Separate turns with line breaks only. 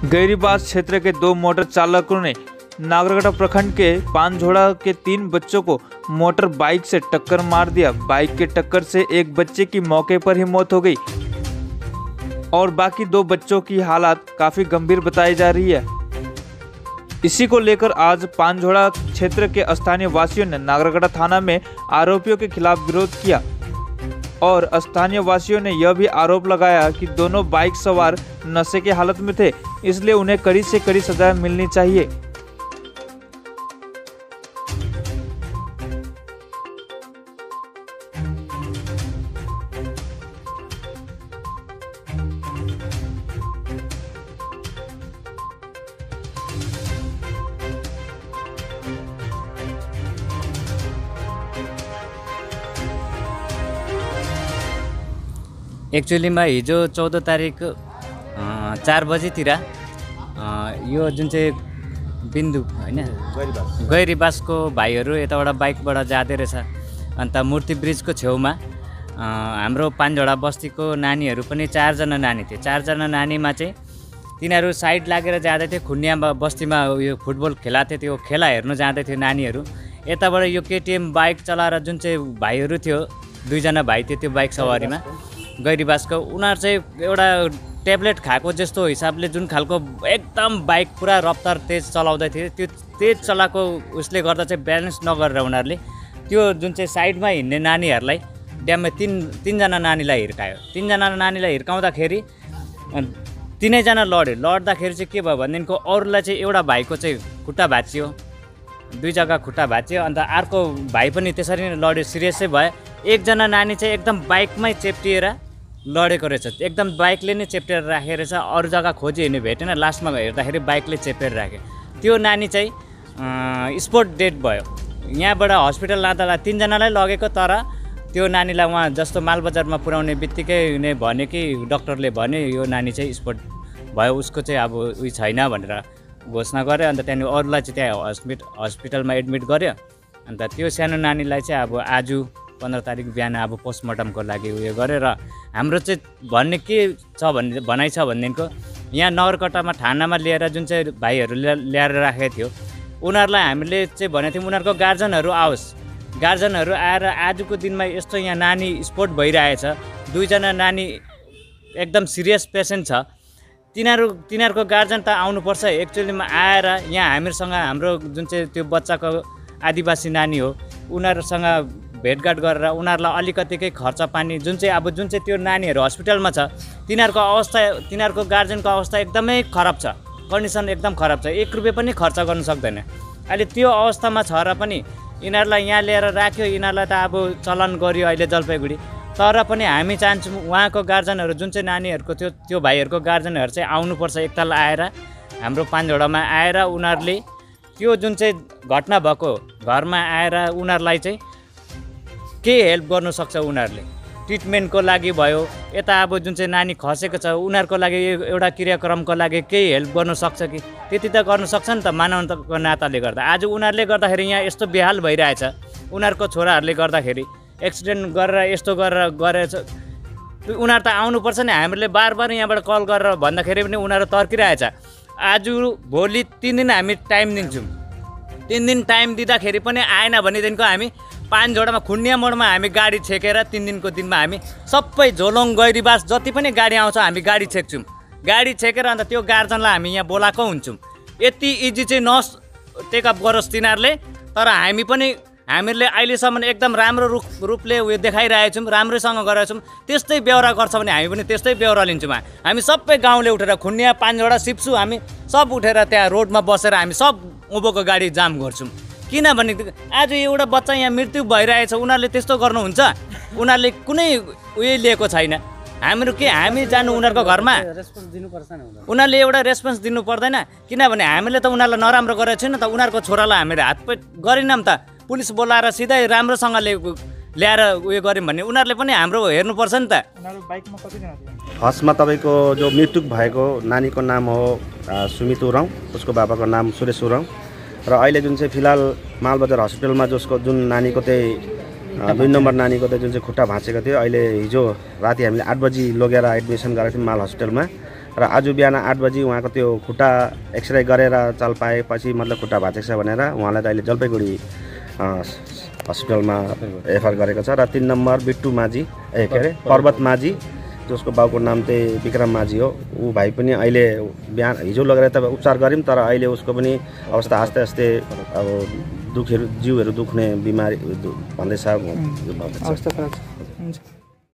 गैरीबास क्षेत्र के दो मोटर चालकों ने नागरगढ़ प्रखंड के पानझोड़ा के 3 बच्चों को मोटर बाइक से टक्कर मार दिया। बाइक के टक्कर से एक बच्चे की मौके पर ही मौत हो गई और बाकी 2 बच्चों की हालत काफी गंभीर बताई जा रही है। इसी को लेकर आज पानझोड़ा क्षेत्र के स्थानीय वासियों ने नागरगढ़ थाना में आरोपियों के खिलाफ विरोध किया और स्थानीय वासियों ने यह भी आरोप लगाया कि दोनों बाइक सवार नशे की हालत में थे, इसलिए उन्हें कड़ी से कड़ी सजा मिलनी चाहिए।
एक्चुअलीमा हिजो 14 तारिक 4 बजीतिर यो जुन चाहिँ बिन्दु हैन गैरीबासको भाइहरू यताबाट बाइकबाट जाँदै रहेछ। अन्त मूर्ति ब्रिजको छेउमा हाम्रो पानझोडा बस्तीको नानीहरू पनि 4 जना नानी थिए। 4 जना नानीमा चाहिँ तिनीहरू साइड लागेर जाँदै थियो। खुनिया बस्तीमा यो फुटबल खेला थियो, त्यो खेला हेर्नु जाँदै थियो नानीहरू। यताबाट यो केटीएम बाइक चलाएर जुन चाहिँ भाइहरू थियो, 2 जना भाइ थियो त्यो बाइक सवारीमा गैरीबासको, उनीहरू चाहिँ एउटा ट्याब्लेट खाएको जस्तो हिसाबले जुन खालको एकदम बाइक पुरा रफ्तार तेज चलाउँदै थिए। त्यो तेज चलाएको उसले गर्दा चाहिँ ब्यालेन्स नगरेर उनीहरूले त्यो जुन चाहिँ साइडमा हिँड्ने नानीहरूलाई ड्याममा 3 जना नानीलाई हिर्कायो। 3 जना नानीलाई हिर्काउँदाखेरि 3 जना लड्दाखेरि चाहिँ के भयो भनेदेखिको अरूलाई चाहिँ एउटा भाइको चाहिँ खुट्टा भाँचियो, 2 जग्गा खुट्टा भाँचियो। अन्त अर्को भाइ पनि त्यसरी नै लड्यो, सिरियसै भयो। 1 जना नानी चाहिँ एकदम बाइकमै चेप्टिएर लडेको रहेछ, एकदम बाइकले नै चेप्टेर राखेको रहेछ। अरू जग्गा खोजी हिँड्नु भेटेन, लास्टमा हेर्दाखेरि बाइकले चेपेर राख्यो। त्यो नानी चाहिँ स्पोट डेड भयो। यहाँबाट हस्पिटल लाँदा 3 जनालाई लगेको, तर त्यो नानीलाई उहाँ जस्तो मालबजारमा पुर्याउने बित्तिकै नै भन्यो कि डक्टरले भन्यो यो नानी चाहिँ स्पोट भयो, उसको चाहिँ अब उयो छैन भनेर घोषणा गर्यो। अन्त त्यहाँदेखि अरूलाई चाहिँ त्यहाँ हस्पिटलमा एडमिट गर्यो। अन्त त्यो सानो नानीलाई चाहिँ अब आज 15 तारिक बिहान अब पोस्टमार्टमको लागि उयो गरेर हाम्रो चाहिँ भन्ने के छ भन्ने भनाइ छ भनेदेखिको यहाँ नगरकट्टामा थानामा लिएर जुन चाहिँ भाइहरूले ल्याएर राखेको थियो, उनीहरूलाई हामीले चाहिँ भनेको थियौँ उनीहरूको गार्जनहरू आओस्। गार्जनहरू आएर आजको दिनमा यस्तो यहाँ नानी स्पोट भइरहेछ, 2 जना नानी एकदम सिरियस पेसेन्ट छ, तिनीहरूको गार्जन त आउनुपर्छ। एक्चुअलीमा आएर यहाँ हामीसँग हाम्रो जुन चाहिँ त्यो बच्चाको आदिवासी नानी हो, उनीहरूसँग भेटघाट गरेर उनीहरूलाई अलिकतिकै खर्च पानी जुन चाहिँ त्यो नानीहरू हस्पिटलमा छ, तिनीहरूको गार्जेनको अवस्था एकदमै खराब छ, कन्डिसन एकदम खराब छ, 1 रुपियाँ पनि खर्च गर्न सक्दैन। अहिले त्यो अवस्थामा छ र पनि यिनीहरूलाई यहाँ लिएर राख्यो। यिनीहरूलाई त अब चलन गर्यो अहिले जलपाइगुडी, तर पनि हामी चाहन्छौँ उहाँको गार्जनहरू जुन चाहिँ नानीहरूको त्यो भाइहरूको गार्जनहरू चाहिँ आउनुपर्छ, एकताल आएर हाम्रो पानझोडामा आएर उनीहरूले त्यो जुन चाहिँ घटना भएको घरमा आएर उनीहरूलाई चाहिँ के हेल्प गर्नु सक्छ, उनीहरूले ट्रिटमेन्टको लागि भयो, यता अब जुन चाहिँ नानी खसेको छ उनीहरूको लागि एउटा क्रियाक्रमको लागि केही हेल्प गर्नु सक्छ कि? त्यति त गर्नु सक्छ नि त मानवताको नाताले गर्दा। आज उनीहरूले गर्दाखेरि यहाँ यस्तो बेहाल भइरहेछ, उनीहरूको छोराहरूले गर्दाखेरि एक्सिडेन्ट गरेर यस्तो गरेछ। उनीहरू त आउनुपर्छ नि। हामीले बार यहाँबाट कल गरेर भन्दाखेरि पनि उनीहरू तर्किरहेछ। आज भोलि 3 दिन हामी टाइम दिन्छौँ, 3 दिन टाइम दिँदाखेरि पनि आएन भनेदेखिको हामी पानझोडामा खुनिया मोडमा हामी गाडी छेकेर 3 दिनको दिनमा हामी सबै झोलुङ गैरीबास जति पनि गाडी आउँछ हामी गाडी छेक्छौँ। गाडी छेकेर अन्त त्यो गार्जनलाई हामी यहाँ बोलाएको हुन्छौँ। यति इजी चाहिँ टेकअप गरोस् तिनीहरूले, तर हामीले अहिलेसम्म एकदम राम्रो रूपले उयो देखाइरहेछौँ, राम्रैसँग गरेका छौँ। त्यस्तै बेहोरा गर्छ भने हामी पनि त्यस्तै बेहोरा लिन्छौँ। हामी सबै गाउँले उठेर खुनिया पानझोडा सिप्सु हामी सब उठेर त्यहाँ रोडमा बसेर हामी सब उँभोको गाडी जाम गर्छौँ। किनभने आज एउटा बच्चा यहाँ मृत्यु भइरहेछ, उनीहरूले त्यस्तो गर्नुहुन्छ? उनीहरूले कुनै उयो लिएको छैन। हामी जानु उनीहरूको घरमा, उनीहरूले एउटा रेस्पोन्स दिनु पर्दैन? किनभने हामीले त उनीहरूलाई नराम्रो गरेको छैन त। उनीहरूको छोरालाई हामीले हातपेट गरेनौँ त, पुलिस बोलाएर सिधै राम्रोसँगले ल्याएर उयो गऱ्यौँ भने उनीहरूले पनि हाम्रो हेर्नुपर्छ नि त।
फर्स्टमा तपाईँको जो मृत्यु भएको नानीको नाम हो सुमित उराउँ, उसको बाबाको नाम सुरेश उराउँ र अहिले जुन चाहिँ फिलहाल मालबजार हस्पिटलमा जसको जुन नानीको चाहिँ 2 नम्बर नानीको चाहिँ जुन चाहिँ खुट्टा भाँचेको थियो, अहिले हिजो राति हामीले 8 बजी लगेर एडमिसन गरेको थियौँ माल हस्पिटलमा। र आज बिहान 8 बजी उहाँको त्यो खुट्टा एक्सरे गरेर चाल पाएपछि मतलब खुट्टा भाँचेको छ भनेर उहाँलाई त अहिले जलपाइगुडी हस्पिटलमा रेफर गरेको छ। र 3 नम्बर बिट्टु माझी के अरे पर्वत माझी जसको बाउको नाम चाहिँ विक्रम माझी हो। ऊ भाइ पनि अहिले बिहान हिजो लगेर त उपचार गऱ्यौँ, तर अहिले उसको पनि अवस्था आस्ते आस्ते अब जिउहरू दुख्ने बिमारी भन्दैछ।
अवस्था खराब छ। हुन्छ।